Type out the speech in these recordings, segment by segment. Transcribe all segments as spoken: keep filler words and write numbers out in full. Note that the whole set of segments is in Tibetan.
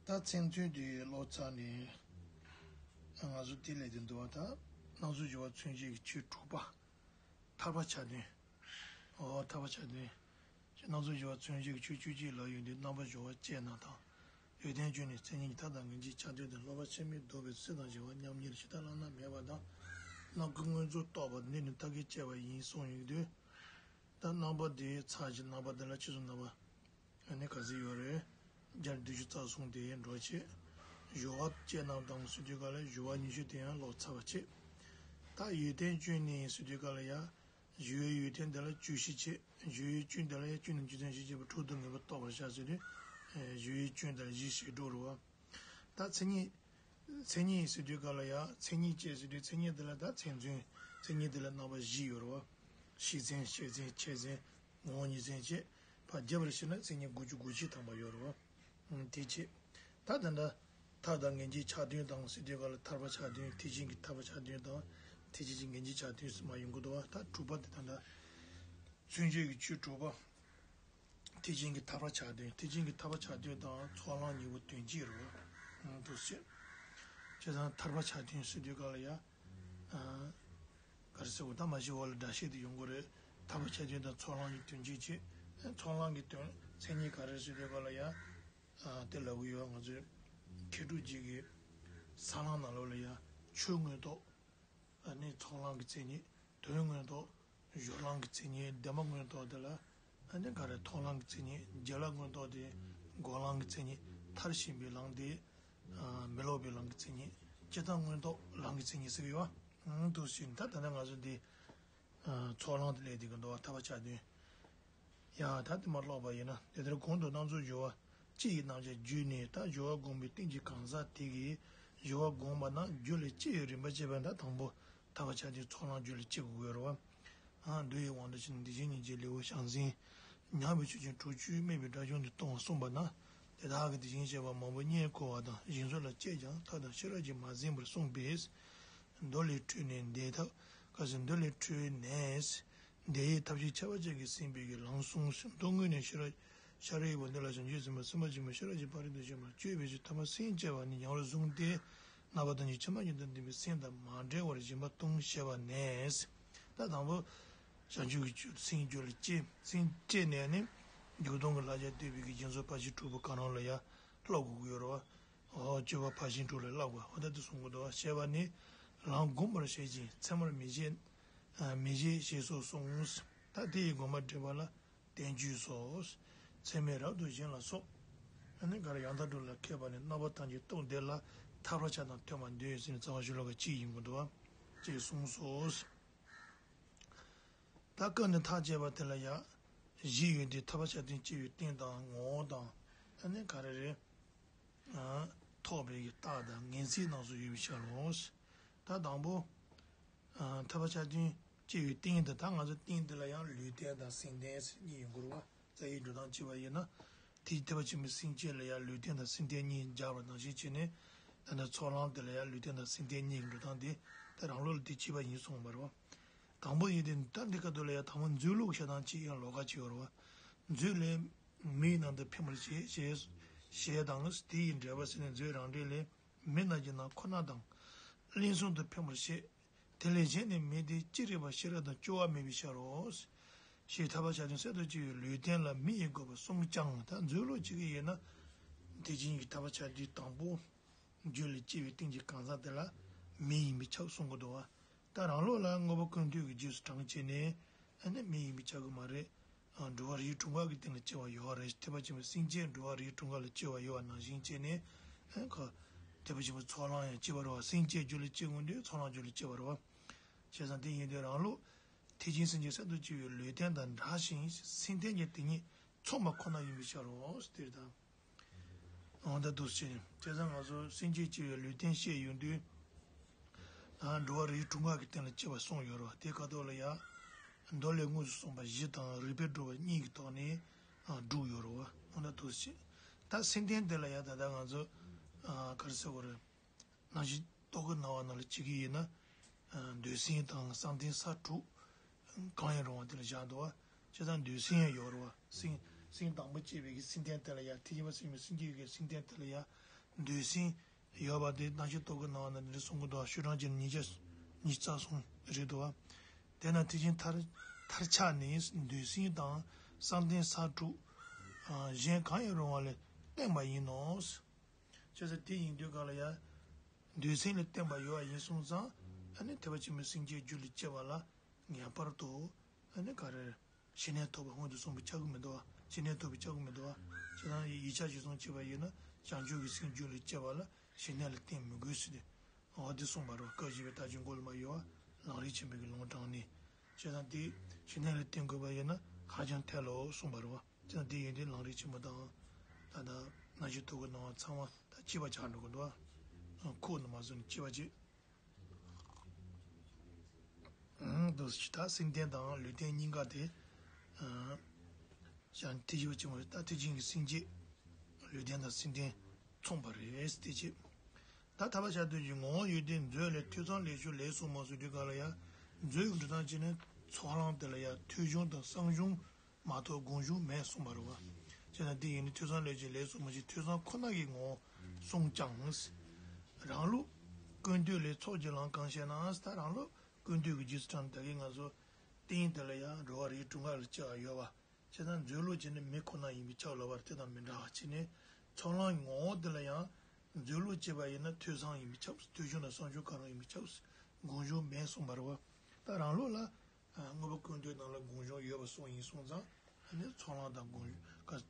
ད་མཚན་ཚུལ་འདི་ཀློག་ཚར་ནས། ང་ཚོ་དེ་ལས་དེ་འདུག་བ། ད་སྣང་ཚུལ་སྦྱོར་བ་མཚོན་བྱེད་ཀྱི་ཆོས་དྲུག་པ། ཐར་པ་ཆ་བདུན། ཨོ་ཐར་པ་ཆ་བདུན། སྣང་ཚུལ་སྦྱོར་བ་མཚོན་བྱེད་ཀྱི་ཆོས་བཅུ་གཅིག་ལ་ཡོད་དུས་རྣམ་པ་སྦྱོར་བ་བཅས་རྣམས་དང་། ཡོན་ཏན་བཅུ་ནི་མཚན་ཉིད་ཀྱི་མཐའ་དང་ངེས་འབྱེད་ཆ་མཐུན་དང་། སློབ་པ་ཆེན་མོའི་མདོ་བའི་ཚིག་དང་བཞི་པ་མཉམ་ཉིད་ལ་ཇི་ལྟར་བླངས་ན་མེད་པ་དང་། རྣམ་ཀུན་མངོན་རྫོགས་རྟོགས་པ་འདི་ནི་མཐའ་འཁྱེར་བཅས་པ་ཡིན་གསུངས་ཡོད་དུས། ད་རྣམ་པ་དེའི་ཚར་གཅིག་རྣམ་པ་དེ་ལ་ཕྱིས་སུ་རྣམ་པ། ཨ་ནི་ག་ཚོད་ཡོད་རེད། བརྒྱ་བདུན་ཅུ་རྩ་གསུམ་དེ་འགྲོ་བྱེད། སྦྱོར་བ་བཅས་རྣམས་དང་ཟེར་དུས་སྐབས་ལ་སྦྱོར་བ་ཉི་ཤུ་དེ་ཡང་ཀློག་ཚར་བ་བྱེད། ད་ཡོན་ཏན་བཅུ་ནི་ཟེར་དུས་སྐབས་ལ་ཡང་། སྦྱོར་བའི་ཡོན་ཏན་དེ་ལ་བཅུ་བཞི་བྱེད། སྦྱོར་བའི་བཅུ་དེ་ལ་ཡང་བཅུ་ནི་རྒྱུ་མཚན་བཞི་བྱེད་པ་དྲུག་ཏུ་ངེས་པར་རྟོགས་པར་བྱ་ཟེར་དུས། སྦྱོར་བའི་བཅུ་དེ་ལ་བཞི་ཞེས་འགྲོ་རུང་བ། ད་མཚན་ཉིད། མཚན་ཉིད་ཟེར་དུས་སྐབས་ལ་ཡང་མཚན་ཉིད་ཅེས་ཟེར་དུས་མཚན་ཉིད་དེ་ལ་ད་མཚན་མཚོན། མཚན་ཉིད་དེ་ལ་རྣམ་པ་བཞི་ཡོད་རེད་བ། ཤེས་མཚན་ཤེས་མཚན་ཆེད་མཚན། ངོ་བོ་ཉིད་མཚན་བཅས། ཕར་རྒྱས་པར་བཤད་ན་མཚན་ཉིད་དགུ་བཅུ་གོ་གཅིག་ཐམ་པ་ཡོད་རེད་བ། དེ་བྱས། ད་ད་ལྟ། མཐའ་དང་ངེས་འབྱེད་ཆ་མཐུན་དང་ཟེར་དུས་སྐབས་ལ་ཐར་པ་ཆ་མཐུན། ཐེག་ཆེན་གྱི་ཐར་པ་ཆ་མཐུན་དང་། ཐེག་ཆེན་གྱི་ངེས་འབྱེད་ཆ་མཐུན་ཟེར་མ་ཡོང་གི་འདུག་བ། ད་དྲུག་པ་དེ་ད་ལྟ། མཚོན་བྱེད་ཀྱི་ཆོས་དྲུག་པ། ཐེག་ཆེན་གྱི་ཐར་པ་ཆ་མཐུན། ཐེག་ཆེན་གྱི་ཐར་པ་ཆ་མཐུན་དང་ཚོགས་ལམ་གཉིས་པོ་དོན་གཅིག་རེད། འདུག་སེ། བྱས་ཙང་ཐར་པ་ཆ་མཐུན་ཟེར་དུས་སྐབས་ལ་ཡ། ག་རེ་ཟེར་བ་ད་མ་གཞི་འོག་ལ་སྒྲ་བཤད་དེ་ཡོང་གི་རེད། ཐར་པ་ཆ་མཐུན་དང་ཚོགས་ལམ་གཉིས་དོན་གཅིག་བྱེད། ཚོགས་ལམ་གྱི་དོན་མཚན་ཉིད་ག་རེ་ཟེར་དུས་སྐབས་ལ་ཡ། དེ་ལབ་གི་ཡོད་ང་ཚོའི། མཁས་གྲུབ་རྗེ་གི། ས་ལམ་ནང་ལོགས་ལ་ཡ། ཆོས་མངོན་རྟོགས། ཨ་ནི་ཚོགས་ལམ་གྱི་མཚན་ཉིད། དོན་མངོན་རྟོགས། སྦྱོར་ལམ་གྱི་མཚན་ཉིད། བདེན་པ་མངོན་རྟོགས་དེ་ལ། ཨ་ནི་ག་རེ་མཐོང་ལམ་གྱི་མཚན་ཉིད། རྗེས་ལ་མངོན་རྟོགས་དེ། འགོག་ལམ་གྱི་མཚན་ཉིད། མཐར་ཕྱིན་པའི་ལམ་དེ། མི་སློབ་པའི་ལམ་གྱི་མཚན་ཉིད། སྤྱིར་བཏང་མངོན་རྟོགས་ལམ་གྱི་མཚན་ཉིད་ཟེར་གྱི་ཡོད། འདུག་སེ་ད་ད་ལྟ་ང་ཚོ་འདི། ཚོགས་ལམ་དུ་སླེབས་བསྡད་ཀྱི་འདུག་བ། ཐར་པ་ཆ་མཐུན། ཡང་ད་དེ་མར་ཀློག་པ་ཡིན་ན། དེ་ལྟར་གོང་དུ་སྣང་ཚུལ་སྦྱོར་བ་སྤྱི་ཡི་རྣམ་གཞག་བརྒྱུད་ནས། ད་སྦྱོར་བ་སྒོམ་པའི་རྟེན་གྱི་གང་ཟག་དེ་གིས་སྦྱོར་བ་སྒོམ་པ་ན་རྒྱུད་ལ་སྐྱེ་བའི་རིམ་པ་བྱེད་པ་ན། ད་དང་པོ་ཐར་པ་ཆ་མཐུན་ཚོགས་ལམ་རྒྱུད་ལ་སྐྱེ་དགོས་ཀྱི་ཡོད་རེད་བ། འདུལ་བའི་དབང་དུ་བྱས་ན་བདེ་ཆེན་སྙིང་རྗེ་ལེའུ་བྱང་སེམས། མྱང་བའི་ཆོས་ཅན་དྲུག་ཅུས་སྨད་པའི་དགྲ་བཅོམ་དུ་གཏོང་བ་གསུངས་པ་ན། དེ་དག་གི་དེ་བཞིན་གཤེགས་པ་མང་པོ་བརྙེས་འཁོར་བ་དང་། གཞན་སུ་ལ་སྐྱེས་ཀྱང་ཐབས་དང་ཤེས་རབ་ཀྱིས་མ་ཟིན་པར་གསུངས་པས། མདོ་ལས་འཕྲོས་ནས་འདས་ཐབས། ག་ཟེར། མདོ་ལས་འཕྲོས་ནས། འདས་ཡི་ཐབས་ཤེས་ཁྱད་པར་ཅན་གྱིས་ཟིན་པའི་གི་ལམ་གསུངས། མདོ་སྔོན་ནས་ཤེས་རབ། ཤཱ་རིའི་བུ། འདི་ལ་བྱང་ཆུབ་སེམས་དཔའ་སེམས་དཔའ་ཆེན་པོ་ཤེས་རབ་ཀྱི་ཕ་རོལ་ཏུ་ཕྱིན་པར་སྤྱོད་པའི་ཕྱིར་ཐོས་པ་སེམས་བསྐྱེད་པ་ནི་ཡང་རུ་བཟུང་སྟེ། རྣམ་པ་ཐམས་ཅད་ཕྱི་མ་ཉིད་དང་ལྡན་པའི་སེམས་དང་མ་བྲལ་བར་སྦྱིན་པ་གཏོང་ཞེས་པ་ནས། ད་དང་པོ། བྱང་ཆུབ་ཀྱི་སེམས་རྒྱུད་ལ་སྐྱེ། སེམས་སྐྱེས་ནས་ནི། འཇུག་ལྡོག་གི་བསླབ་བྱ་སྟོན་པའི་གི་རྒྱ་མཚོ་ཕར་ཕྱིན་དྲུག་པོ་ག་རང་ལ་ཡ། བསླབ་དགོས་ཀྱི་ཡོད་རེད་བ། འོ་སྤྱོད་པ་ཕར་ཕྱིན་དྲུག་ལ་བསླབ་དགོས། འོ་ད་དེ་གསུང་གི་འདུག་བ། ཞེས་པ་ནི། ལམ་བསྒོམ་པར་བྱེད་ཅིང་མཚན་མར་མི་བྱེད། མི་བྱེད་ཞེས་སོགས་གསུངས། ད་དེ་ཡི་དགོངས་པ་འགྲེལ་པ་ལ་བསྟན་བཅོས་སོ། ཚད་མས་རབ་ཏུ་གཞན་ལ་སོགས། ཨ་ནི་ག་རེ་ཡང་དག་སྒྲུབ་ལ་མཁས་པ་ནི། རྣམ་པ་ཐམས་ཅད་རྟོགས་འདི་ལ། ཐར་པ་ཆ་དང་མཐུན་པར་འདོད་ཟེར་ནས་རྩ་བ་ཤོ་ལོ་ཀ་གཅིག་ཡིན་དགོས་འདུག་བ། ཅེས་གསུངས་སོ། ད་སྐབས་འདིར་ཐག་བཅད་པ་དེ་ལ་ཡང་བཞི་ཡོད་དེ། ཐར་པ་ཆ་མཐུན་སྐྱེ་བའི་རྟེན་དང་ངོ་བོ་དང་། ཨ་ནི་ག་རེ་རེད། ཨ། ཐོབ་པའི་རྟགས་དང་ངེས་ཚིག་རྣམས་སུ་ཡོད་པའི་ཕྱིར་རོ། ད་དང་པོ། ཨ། ཐར་པ་ཆ་མཐུན་སྐྱེ་བའི་རྟེན་དེ། ད་ང་ཚོ་རྟེན་དེ་ལ་ཡང་ལུས་རྟེན་དང་སེམས་རྟེན་ཟེར་གཉིས་ཡོང་གི་རེད་བ། རྩ་བའི་འགྲོ་སྟངས་བྱས་པ་ཡིན་ན། དེ་ཐེག་པ་ཆེན་པོའི་སེམས་བསྐྱེད་ལ་ཡང་ལུས་རྟེན་དང་སེམས་རྟེན་གཉིས་སྦྱར་བ་ནང་བཞིན་བྱས་ནས། ད་ནི་ཚོགས་ལམ་དེ་ལ་ཡང་ལུས་རྟེན་དང་སེམས་རྟེན་གཉིས་ཀྱི་འགྲོ་སྟངས་དེ། ད་རང་ལུགས་ལ་དེ་གཅིག་པ་ཡིན་གསུངས་པ་རེད་བ། དང་པོ་ཡིན་དུས་ད་འདི་སྐབས་དུ་ལ་ཡང་དང་པོ་མཛོད་ལུགས་བཤད་སྟངས་གཅིག་ཡང་ལོགས་ཀ་གཅིག་ཡོད་རེད་བ། མཛོད་ལས། མེའི་ནང་དུ་འཕེན་པར་བྱེད། ཞེས། ཞེས་དང་། དེ་ཡི་འགྲེལ་པ་ཟེར་ནས། མཛོད་རང་འགྲེལ་ལས། མེ་ནང་གི་ནང་ཁོ་ན་དང་། བརླན་གསུམ་དུ་འཕེན་པར་བྱེད། དེ་ལས་གཞན་ནི་མེ་དེ་ཅི་རིགས་པ་ཤེས་རབ་དང་སྐྱོ་བ་མེད་པའི་ཕྱིར་རོ། ཞེས་ཐར་པ་ཆ་མཐུན་གསར་དུ་སྐྱེ་བའི་ལུས་རྟེན་ལ་མེ་ཡིས་བསྒོས་པ་གསུངས་ཀྱང་། ད་མཛོད་ལུགས་གཅིག་གི་ཡིན་ན། དེ་བཞིན་གྱི་ཐར་པ་ཆ་མཐུན་དང་པོ། རྒྱུད་ལ་སྐྱེ་བའི་རྟེན་གྱི་གང་ཟག་དེ་ལ་མེ་ཡིན་པས་ཁྱབ་གསུང་གི་འདུག་བ། ད་རང་ལུགས་ལ་དངོས་པོ་ཀུན་བཏུས་ཀྱི་རྗེས་སུ་འབྲང་བྱས་ནས། ཨ་ནི་མེ་ཡིན་པས་ཁྱབ་གི་མ་རེད། འགྲོ་བ་རིགས་དྲུག་འགའ་གི་སྟེང་ལ་སྐྱེ་བ་ཡོད་རེད། ཐེག་པ་ཆེན་པོའི་སེམས་བསྐྱེད་འགྲོ་བ་རིགས་དྲུག་འགའ་ལ་སྐྱེ་བ་ཡོད་པ་ནང་བཞིན་བྱས་ནས། ཨ་ཁོ། ཐེག་པ་ཆེན་པོའི་ཚོགས་ལམ་ཡང་སྐྱེ་བ་རེད་བ། སེམས་བསྐྱེད་རྒྱུད་ལ་སྐྱེ་དགོས་དུས་ཚོགས་ལམ་རྒྱུད་ལ་སྐྱེ་བ་རེད་བ། བྱས་ཙང་དེ་ཡིན་དུས་རང་ལུགས། ཐེག་ཆེན་སེམས་བསྐྱེད་གསར་དུ་སྐྱེ་བའི་ལུས་རྟེན་དང་འདྲ་ཞིང་། སེམས་རྟེན་གྱི་དེ་ཉིད་མཚུངས་པ་ཁོ་ན་ཡིན་པའི་ཕྱིར་རོ། དེ་ལྟར། འོ་ད་འདུག་སེ་བྱས་ནས། བྱས་ཙང་ང་ཚོ་སེམས་བསྐྱེད་ཀྱི་ལུས་རྟེན་བཤད་ཡོང་དུས། ཨ། འགྲོ་བ་རིགས་དྲུག་འགའ་གི་སྟེང་ལ་སྐྱེ་བ་གསུངས་ཡོད་རེད་བ། དེ་ཁ་ཐོག་ལ་ཡ། མདོ་ལས་དངོས་སུ་གསུངས་པ་བཞི་དང་རིགས་པས་སྒྲུབ་པ་གཉིས་ཀྱི་ཐོག་ནས། ཨ། བསྒྲུབས་ཡོད་རེད་བ། འོ་ད་འདུག་སེ་བྱས། ད་སེམས་རྟེན་དེ་ལ་ཡ་ད་ལྟ་ང་ཚོ། ཨ། ག་རེ་ཟེར་དགོས་རེད། ནང་བཞིན་རྟོག་གེ་སྣང་བ་ནང་ལ་བྱེད་ཀྱི་ཡིན་ན། ཨ། འདོད་སེམས་དང་བསམ་གཏན་ས་དྲུག་གང་ཡང་རུང་བ་དེ་ལ་བཞག་འདུག་བ། བྱས་ཙང་འདོད་སེམས་ཡང་ཡོད་རེད་བ། སེམས། སེམས་དང་པོ་སྐྱེས་པའི་གི་སེམས་རྟེན་དེ་ལ་ཡ། ཐེག་ཆེན་པ་སེམས་ཀྱི་སེམས་བསྐྱེད་ཀྱི་སེམས་རྟེན་དེ་ལ་ཡ། འདོད་སེམས་ཡོད་པ་དེ་རྣམ་བཤད་ཐོག་གི་ནང་ན་འདི་འདྲ་གསུང་གི་འདུག་བ། ཤོག་གྲངས་ཀྱི་ཉིས་བརྒྱ་ཉི་ཤུ་རྩ་གསུམ་རེད་འདུག་བ། དེས་ན་ཐེག་ཆེན་མཐར་མཐར་ཆགས་ནི་འདོད་སེམས་དང་བསམ་གཏན་ས་དྲུག་གཞན་གང་ཡང་རུང་བ་ལས་བརྟེན་པ་ཡིན་ནོ། བྱས་ཙང་དེ་ཡིན་དུས་ག་ལ་ཡ། འདོད་སེམས་ལ་བརྟེན་པ་ཡོད་པ་ཡིན་སོང་ཙང་། ཨ་ནི་ཐེག་པ་ཆེན་པོའི་སེམས་བསྐྱེད་རྒྱུད་ལ་སྐྱེ་བ་ལ་ངེས་པར་དུ། ཨ་ནི་ག་རེ། ཞི་གནས་ཐོབ་པ་སྔོན་དུ་སོང་བའི་ཆག་གི་མི་འདུག་བ། ཞི་གནས་ཐོབ་པའི་ཆག་གི་མི་འདུག་བ། བྱས་ཙང་ཡིག་ཆ་གཞིར་བཟུང་བྱས་པ་ཡིན་ན་བྱང་ཆུབ་ཀྱི་སེམས་རྒྱུད་ལ་སྐྱེ་བ་ལ་ཞི་གནས་ལ་བརྟེན་མི་དགོས་ཟེར་ཏེ། འོ་དེ་གསུངས་པ་རེད་བ། སྐབས་བཞི་པའི་ལྟ་སྤྱོད་འགོག་ལུགས་མ་ཡོད་བ། ལམ་རིམ་ཆེན་མོའི་གི་ལུང་དྲངས་ནས། བྱས་ཙང་དེ་ཞི་གནས་ལ་བརྟེན་དགོས་པ་ཡིན་ན་ཧ་ཅང་ཐལ་ལོ་གསུངས་པ་རེད་བ། ཅང་དེ་ཡོན་ཏན་ལམ་རིམ་ཆེན་མོ་དང་། ད་ལྟ་རྣམ་བཤད་ཐོག་གི་ནང་ཚང་མ་ད་གཅིག་པ་ཆགས་འགྲོ་གི་འདུག་ཨ། ཁོག་ནས་མ་བཟོས་ནས་གཅིག་པ་གཅིག་ཨང་། འདུག་སེ་ད་སེམས་ལྡན་དང་ལུས་ལྡན་གཉིས་ཀ་དེ། ཨང་། ཡང་དེ་ཞེས་པ་ཅི་མ་རེད། ད་ཐེག་ཆེན་གྱི་སེམས་བསྐྱེད་ལུས་ལྡན་དང་སེམས་ལྡན་མཚུངས་པ་རེད་དེ་ཅི། ད་ཐར་པ་ཤར་དུས་ཀྱི་ངོ་བོ་ཡོད་དེ་མཛོད་ལས་ཐོས་བསམ་ལེགས་ཤོས་ལེགས་གསུངས་མ་གསུངས་དུས་ག་ལ་ཡ། མཛོད་ཀྱི་འགྲོ་སྟངས་ཅི་ནས་ཚོགས་ལམ་དེ་ལ་ཡ་ཐོས་བྱུང་དང་བསམ་བྱུང་མ་གཏོགས་སྒོམ་བྱུང་མེད་གསུངས་པ་རེད་བ། བྱས་ན་འདི་ཡིན་ནི་ཐོས་བསམ་ལས་ཀྱི་ལས་སུ་མ་ཞིག་ཐོས་བསམ་ཁོ་ན་གི་ངོ་བོ་གསུངས་ཀྱང་། རང་ལུགས་ཀུན་བཏུས་ལས་ཚོགས་ཀྱི་ལམ་གང་ཤེ་ན། ད་རང་ལུགས་ཀུན་བཏུས་ཀྱི་རྗེས་སུ་འབྲངས་ད་གིན་ང་ཚོ་རྟེན་དེ་ལ་ཡང་འགྲོ་བ་རིགས་དྲུག་ལྔ་ལ་སྐྱེ་བ་ཡོད་པ། བྱས་ན་མཛོད་ལུགས་ཀྱི་ནི་མི་ཁོ་ན་ཡིན་པའི་ཆ་ལ་བར་དེ་དང་མི་འདྲ་བ་ཅི་ནས་ཚོགས་ལམ་ངོ་བོ་དེ་ལ་ཡང་མཛོད་ལུགས་བྱས་པ་ཡིན་ན་ཐོས་བསམ་ཡིན་པའི་ཆ་ཐོས་བྱུང་དང་བསམ་བྱུང་གང་རུང་ཡིན་པའི་ཆ་སྒོམ་བྱུང་མེད་གསུངས་པ་རེད་བ། ད་རང་ལུགས་ལ། དངོས་པོ་ཀུན་བཏུས་ནང་ལ་སྒོམ་བྱུང་ཡོད་པ་སོགས་ཡིན་སོང་ཙང་། ཨ་ནི་ཚོགས་ལམ་དང་སྒོམ་བྱུང་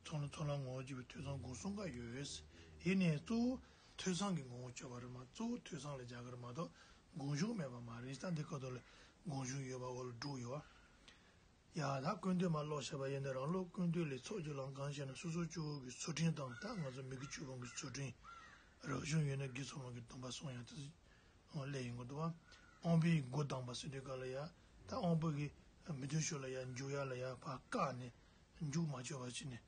ཚོགས་ལམ་ཚོགས་ལམ་ངོ་བོ་བྱས་པའི་ཐོས་བསམ་སྒོམ་གསུམ་ཀ་ཡོད། ཡིན་ནའི་གཙོ་བོ་ཐོས་བསམ་གྱི་ངོ་བོ་བྱས་པ་རེད་མ་གཙོ་བོ་ཐོས་བསམ་ལ་སྦྱར་གི་རེད་མ་གཏོགས་སྒོམ་བྱུང་མེད་པ་མ་རེད། ད་འདི་སྐབས་དུ་ལ་སྒོམ་བྱུང་ཡོད་པ་འོ་ལ་སྒྲུབ་ཡོད་བ། ཡ་ད་ཀུན་བཏུས་མ་ཀློག་བྱས་པ་ཡིན་ནའི་རང་ལུགས་ཀུན་བཏུས་ལས་ཚོགས་ཀྱི་ལམ་གང་ཞེ་ན་སོ་སོ་སྐྱེ་བོ་གི་ཚུལ་ཁྲིམས་དང་ད་ང་ཚོ་མི་དགེ་བཅུ་སྤོང་གི་ཚུལ་ཁྲིམས་རབ་བྱུང་ཡོད་ན་དགེ་ཚོགས་ལམ་གྱི་སྡོམ་པ་སྲུང་ཡང་དེ། སླེབས་ཡོང་གི་འདུག་བ། དབང་པོའི་སྒོ་བསྡམས་པ་ཟེར་དུས་ག་ལ་ཡ། ད་དབང་པོ་གི་མི་མཐུན་ཕྱོགས་ལ་ཡ་འཇུག་ཡ་ལ་ཡ་ཕར་བཀག་ནས་འཇུག་མ་ཆོག་པ་བྱས་ནས།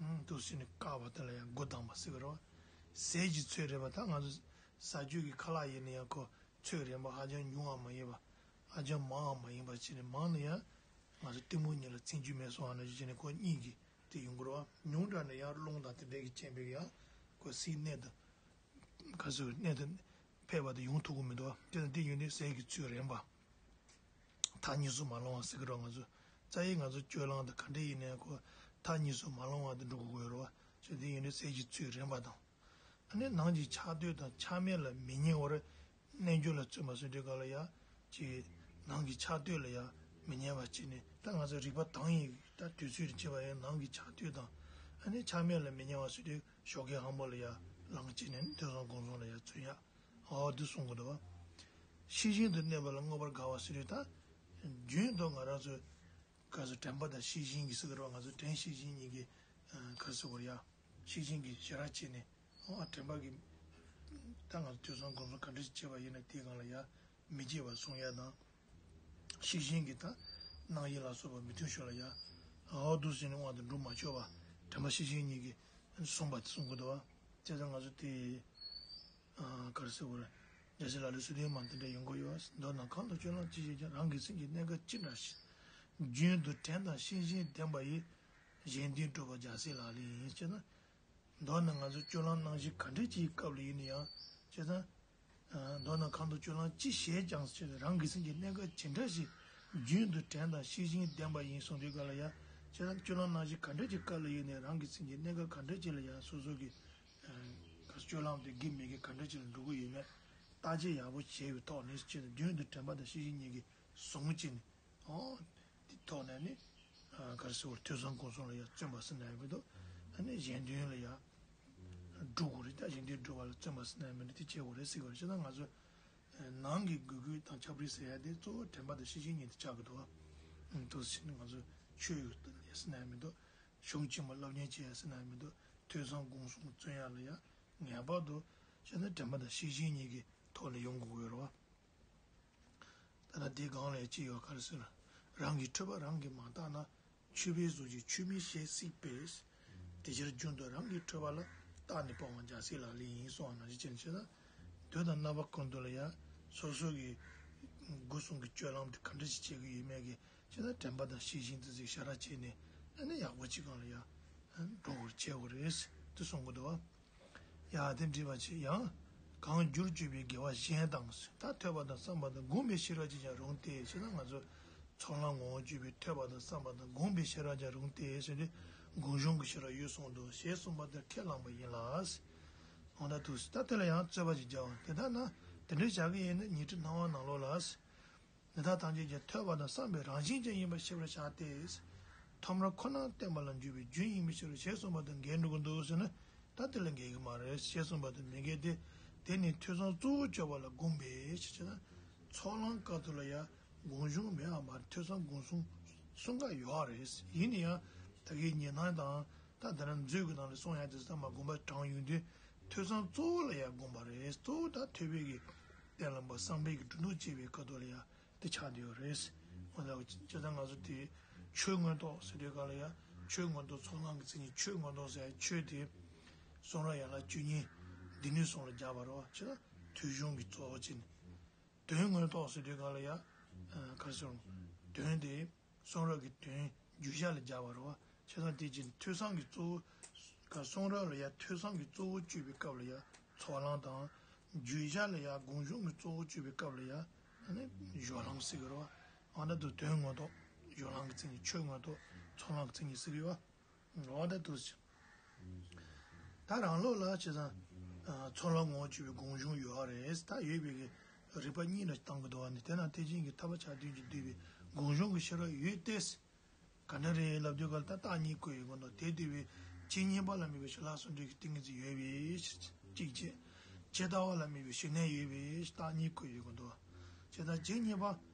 ཨུམ་འདུག་སེ་ནས་བཀག་པ་དེ་ལ་ཡ་སྒོ་བསྡམས་པ་ཟེར་གི་རེད་བ། ཟས་ཀྱི་ཚོད་རན་པ་ད་ང་ཚོ་ཟ་རྒྱུ་གི་ཁ་ལག་ཡིན་ན་ཡང་ཁོ་ཚོད་རན་པ་ཧ་ཅང་ཉུང་བ་མ་ཡིན་པ། ཧ་ཅང་མང་བ་མ་ཡིན་པ་བྱས་ནས་མང་ན་ཡང་ང་ཚོ་གཏི་མུག་གཉིས་ལ་འཛིན་རྒྱུ་མེད་སོང་བ་ན་བྱས་ནས་ཁོ་གཉིས་ཀྱི་དེ་ཡོང་གི་རེད་བ། ཉུང་དྲགས་ནས་ཡང་རླུང་དང་དེ་འདྲས་ཀྱི་རྐྱེན་པས་ཡང་ཁོ་སའི་གནད་དུ། ག་ཚོད་གནད་དུ་ཕེབས་པ་དེ་ཡོང་ཐུབ་ཀྱི་མི་འདུག་དེ་དང་དེ་ཡོད་དུས་ཟས་ཀྱི་ཚོད་རན་པ། ཐག་ཉེ་སུ་མ་ལོང་བ་ཟེར་གི་རོགས་ང་ཚོ། རྩ་ཡི་ང་ཚོ་སྤྱོད་ལམ་དང་ག་འདྲ་ཡིན་ནའང་ཁོ་ཐག་ཉེ་སུ་མ་ལོང་བ་དེ་འགྲོ་དགོས་ཀྱི་ཡོད་རེད་བ། བྱས་དེ་ཡོད་དུས་ཟས་ཀྱི་ཚོད་རན་པ་དང་། ཨ་ནི་ནང་གི་ཆགས་སྡོད་དང་ཆགས་མེད་ལ་མི་ཉལ་བར་གནས་འགྱུར་ལ་བརྩོན་པ་ཟེར་དུས་ག་ལ་ཡ། ཅེས་ནང་གི་ཆགས་སྡོད་ལ་ཡ་མི་ཉལ་བ་བྱས་ནས་ད་ང་ཚོ་རིག་པ་དྭངས་ཡིན་ད་དུས་ཚོད་རེ་བྱེད་པ་ཡང་ནང་གི་ཆགས་སྡོད་དང་ཨ་ནི་ཆགས་མེད་ལ་མི་ཉལ་བ་ཟེར་དུས། ཞོགས་ཀས་ཧང་པོ་ལ་ཡ་ལངས་བྱས་ནས་ཐོས་བསམ་སྒོམ་གསུམ་ལ་ཡ་བརྩོན་ཡ། འོ་འདི་གསུང་གི་འདུག་བ། ཤེས་བཞིན་དུ་གནས་པ་ལ་མངོན་པར་དགའ་བ་ཟེར་དུས་ད། རྒྱུན་དུ་ང་རང་ཚོ། ག་ཚོད་དྲན་པ་དང་ཤེས་བཞིན་གྱི་ཟེར་གི་རེད་བ། ང་ཚོ་དྲན་ཤེས་བཞིན་གཉིས་ཀྱི། ག་ཟེར་དགོས་རེད་ཡ། ཤེས་བཞིན་གྱི་ཞེ་དྲག་བྱས་ནས། འོ་དྲན་པ་གི། ད་ང་ཚོ་ཐོས་བསམ་སྒོམ་གསུམ་ག་འདྲ་ཞིག་བྱས་པ་ཡིན་ན་དེའི་སྒང་ལ་ཡ། མི་སྐྱེ་བ་སྲུང་ཡ་དང་། ཤེས་བཞིན་གྱི་དང་། སྣང་ཡུལ་ལ་སོགས་པ་མི་མཐུན་ཕྱོགས་ལ་ཡ། འོ་འདུག་ཟེར་ནས་དབང་དུ་འགྲོ་མ་ཆོག་པ། དྲན་པ་ཤེས་བཞིན་གཉིས་ཀྱིས་གསུངས་པ་དེ་གསུང་གི་འདུག་བ། བྱས་ཙང་ང་ཚོ་དེ། ག་རེ་ཟེར་དགོས་རེད། རྒྱལ་སྲས་ལག་ལེན་སོ་བདུན་མ་དེ་འདྲ་ཡོང་གི་ཡོད། མདོར་ན་གང་དུ་སྤྱོད་ལམ་ཅི་བྱེད་ཀྱང་རང་གི་སེམས་ཀྱི་གནས་སྐབས་ཅི་འདྲ་ཞིག་རྒྱུན་དུ་དྲན་དང་ཤེས་བཞིན་ལྡན་པ་ཡིས། གཞན་དོན་སྒྲུབ་པ་རྒྱལ་སྲས་ལག་ལེན་ཡིན་ཅེ་ན། མདོར་ན་ང་ཚོ་སྤྱོད་ལམ་རྣམ་བཞི་ག་འདྲ་ཅིག་སྐབས་ལ་ཡིན་ན་ཡང་། བྱས་ཙང་། མདོར་ན་གང་དུ་སྤྱོད་ལམ་ཅི་བྱེད་ཀྱང་ཟེར་རང་གི་སེམས་ཀྱི་གནས་སྐབས་ཇི་འདྲ་ཞིག་རྒྱུན་དུ་དྲན་དང་ཤེས་བཞིན་ལྡན་པ་ཡིན་གསུངས་དུས་ག་ལ་ཡ། བྱས་ཙང་སྤྱོད་ལམ་རྣམ་བཞི་ག་འདྲ་ཅིག་སྐབས་ལ་ཡིན་ནའི་རང་གི་སེམས་ཀྱི་གནས་སྐབས་ག་འདྲ་ཅིག་ལ་ཡ་སོ་སོ་གི། སྤྱོད་ལམ་དེ་དགེ་མི་དགེ་ག་འདྲ་ཅིག་ལ་འགྲོ་གི་ཡོད་མེད། བརྟག་དཔྱད་ཡག་པོ་བྱས་པའི་ཐོག་ནས་བྱས་ནས་རྒྱུན་དུ་དྲན་པ་དང་ཤེས་བཞིན་གཉིས་ཀྱིས་བཟུང་བྱས་ནས། ཨོ། དེ་ཐོག་ནས་ནི། ག་རེ་ཟེར་བར་ཐོས་བསམ་སྒོམ་གསུམ་ལ་ཡང་བརྩོན་པ་ཟེར་ན་ཡང་མི་འདུག་ཨ་ནི་གཞན་དོན་ལ་ཡང་། སྒྲུབ་དགོས་རེད་ད་གཞན་དོན་སྒྲུབ་པ་ལ་བརྩོན་པ་ཟེར་ན་ཡང་མི་འདུག་དེ་བྱེད་དགོས་རེད་ཟེར་དགོས་རེད་བྱས་ཙང་ང་ཚོ། ནང་གི་དགོས་དགོས་དང་ཁྱབ་རེས་ཟེར་ཡ་དེ་གཙོ་བོ་དྲན་པ་དང་ཤེས་བཞིན་གཉིས་དེ་ཆགས་ཀྱི་འདུག་ཨ། འདུག་ཟེར་ནས་ང་ཚོ་ཆོས་ཡོད་ཟེར་ན་ཡང་མི་འདུག་གཞུང་ཆེན་མོ་སློབ་གཉེར་བྱེད་ཡ་ཟེར་ན་ཡང་མི་འདུག་ཐོས་བསམ་སྒོམ་གསུམ་བརྩོན་ཡ་ལ་ཡང་ངེས་པར་དུ་བྱས་ན་དྲན་པ་དང་ཤེས་བཞིན་གཉིས་ཀྱི་ཐོག་ལ་ཡོང་དགོས་ཀྱི་ཡོད་རེད་བ། ད་ལྟ་དེའི་སྒང་ལ་ཅི་ཡོད་ག་རེ་ཟེར་ན། རང་གི་འཁྲུལ་པ་རང་གིས་མ་བརྟགས་ན། ཆོས་པའི་གཟུགས་ཀྱིས་ཆོས་མིན་ཞེས་སྲིད་པས། དེ་ཕྱིར་རྒྱུན་དུ་རང་གི་འཁྲུལ་པ་ལ། བརྟགས་ནས་སྤང་བ་རྒྱལ་སྲས་ལག་ལེན་ཡིན་གསུངས་པ་ནང་བཞིན་བྱས་ནས་བྱས་ན། དུས་དང་རྣམ་པ་ཀུན་ཏུ་ལ་ཡང་སོ་སོ་གི་སྒོ་གསུམ་གྱི་སྤྱོད་ལམ་དེ་ག་འདྲ་ཞིག་བྱེད་ཀྱི་ཡོད་མེད་ཀྱི་བྱས་ན་དྲན་པ་དང་ཤེས་བཞིན་དུ་ཅིག་ཞེ་དྲག་བྱས་ནས་ཨ་ནི་ཡག་པོ་ཅིག་སྒང་ལ་ཡང་འགྲོ་དགོས་བྱེད་དགོས་རེད་དེ་གསུང་གི་འདུག་བ། ཡ་དེ་འདྲི་བ་ཆེ་ཡང་། གང་བསྒྱུར་བཅོས་པའི་དགེ་བ་གཞན་དང་། ད་ཐོས་པ་དང་བསམ་པ་དང་བསྒོམས་པའི་ཤེས་རབ་ཀྱིས་ཀྱང་རུང་སྟེ་ཞེ་ན། ང་ཚོ་ཚོགས་ལམ་ངོ་བོ་བཅོས་པའི་ཐོས་པ་དང་བསམ་པ་དང་བསྒོམས་པའི་ཤེས་རབ་ཀྱང་རུང་སྟེ་ཟེར་ཏེ། སྒོམ་བྱུང་གི་ཤེས་རབ་ཡོད་གསུངས་འདུག་ཞེས་གསུངས་པ་དེར་ཁས་བླངས་པ་ཡིན་ལ། འོ་ད་དུ་ད་དེ་ལ་ཡང་རྩོད་པ་ཅིག་རྒྱག་པ་དེ་ལྟར་ན། དེ་འདྲའི་བྱ་གི་ཡིན་ན་ཉི་ཁྲི་སྣང་བ་ནང་ལོགས་ལ། འདི་དག་ཐམས་ཅད་ཀྱང་ཐོས་པ་དང་བསམ་པའི་རང་བཞིན་ཅན་ཡིན་པར་ཤེས་པར་བྱ་སྟེ། ཐོབ་ནས་ཁོ་ན་བརྟན་པ་ལ་འཇུག་པའི་རྒྱུ་ཡིན་པའི་ཕྱིར་ཞེས་གསུངས་པ་དང་འགལ་འགྲོ་གི་འདུག་ཟེར་ན། ད་དེ་ལ་འགལ་གྱི་མ་རེད་ཞེས་གསུངས་པ་དང་མི་འགལ་ཏེ། དེ་ནི་ཐོས་བསམ་གཙོ་བོ་བཅོས་པ་ལ་དགོངས་པས་ཞེས་བྱས་ན། ཚོགས་ལམ་སྐབས་དུ་ལ་ཡང་སྒོམ་བྱུང་མེད་པ་མ་རེད། ཐོས་བསམ་སྒོམ་གསུམ་གསུམ་ཀ་ཡོད་རེད། ཡིན་ན་ཡང་ད་གིན་ཉི་སྣང་དང་ད་དེ་རང་མཛོད་ཀྱི་ནང་ལ་གསུངས་ཡ་དེ་ཚོ་ཚང་མ་དགོངས་པ་དྲངས་ཡོང་དུས། ཐོས་བསམ་གཙོ་བོ་ལ་ཡང་དགོངས་པ་རེད། གཙོ་བོ་ད་ཐོས་པའི་གི་གཏན་ལ་འབབ་བསམ་པའི་གི་སྒྲོ་འདོགས་བཅད་པའི་སྐབས་དུ་ལ་ཡང་དེ་ཆགས་བསྡད་ཡོད་རེད། འོ་ད་ཇི་ལྟར་ང་ཚོ་དེ་ཆོས་མངོན་རྟོགས་ཟེར་དུས་སྐབས་ལ་ཡང་ཆོས་མངོན་རྟོགས། ཚོགས་ལམ་གྱི་མཚན་ཉིད་ཆོས་མངོན་རྟོགས་ཟེར་ཡ་ཆོས་དེ་གསུང་རབ་ཡན་ལག་བཅུ་གཉིས་སྡེ་སྣོད་གསུམ་ལ་སྦྱར་བ་རེད་བ། ཆོས་ལ་ཐོས་བྱུང་གི་གཙོ་བོ་བྱས་ནས། དོན་མངོན་རྟོགས་ཟེར་དུས་སྐབས་ལ་ཡང་ག་རེ་ཟེར། དོན་དེ་གསུང་རབ་ཀྱི་དོན་བརྗོད་བྱ་ལ་སྦྱར་བ་རེད་བ། བྱས་ཙང་དེ་བཞིན་ཐོས་བསམ་གྱི་གཙོ་བོ། ག་གསུང་རབ་ལ་ཡང་ཐོས་བསམ་གྱི་གཙོ་བོ་བཅོས་པའི་སྐབས་ལ་ཡང་ཚོགས་ལམ་དང་། བརྗོད་བྱ་ལ་ཡང་སྒོམ་བྱུང་གི་གཙོ་བོ་བཅོས་པའི་སྐབས་ལ་ཡང་ཨ་ནི་སྦྱོར་ལམ་ཟེར་གི་རེད་བ། ཨ་ནི་དུ་དོན་མངོན་རྟོགས། སྦྱོར་ལམ་གྱི་མཚན་ཉིད་ཆོས་མངོན་རྟོགས། ཚོགས་ལམ་གྱི་མཚན་ཉིད་ཟེར་གི་ཡོད་བ། འོ་ད་དུ་ཞིག་ད་རང་ལུགས་ལ་བྱས་ཙང་། ཚོགས་ལམ་ངོ་བོ་བཅོས་པའི་སྒོམ་བྱུང་ཡོད་རེད། ད་ཡོད་པའི་གི་རིགས་པ་གཉིས་ལ་བཏང་གི་འདུག་བ་ནི། དེ་ན་ཐེག་ཆེན་གྱི་ཐར་པ་ཆ་མཐུན་གྱིས་བསྡུས་པའི་སྒོམ་བྱུང་གི་ཤེས་རབ་ཡོད་དེ། ག་འདྲ་རེད་ལབ་དུས་ག་ལ་ད་རྟགས་གཉིས་བཀོད་ཡོད་གི་འདུག་དེ་ལྟ་བུའི་ཇི་སྙེད་པ་ལ་དམིགས་པའི་ཞི་ལྷག་གསུམ་འབྲེལ་གྱི་ཏིང་ངེ་འཛིན་ཡོད་པའི་གཅིག་བྱས། ཇི་ལྟ་བ་ལ་དམིགས་པའི་ཞི་གནས་ཡོད་པའི་རྟགས་གཉིས་བཀོད་ཡོད་གི་འདུག་བྱས་ཙང་ཇི་སྙེད་པ་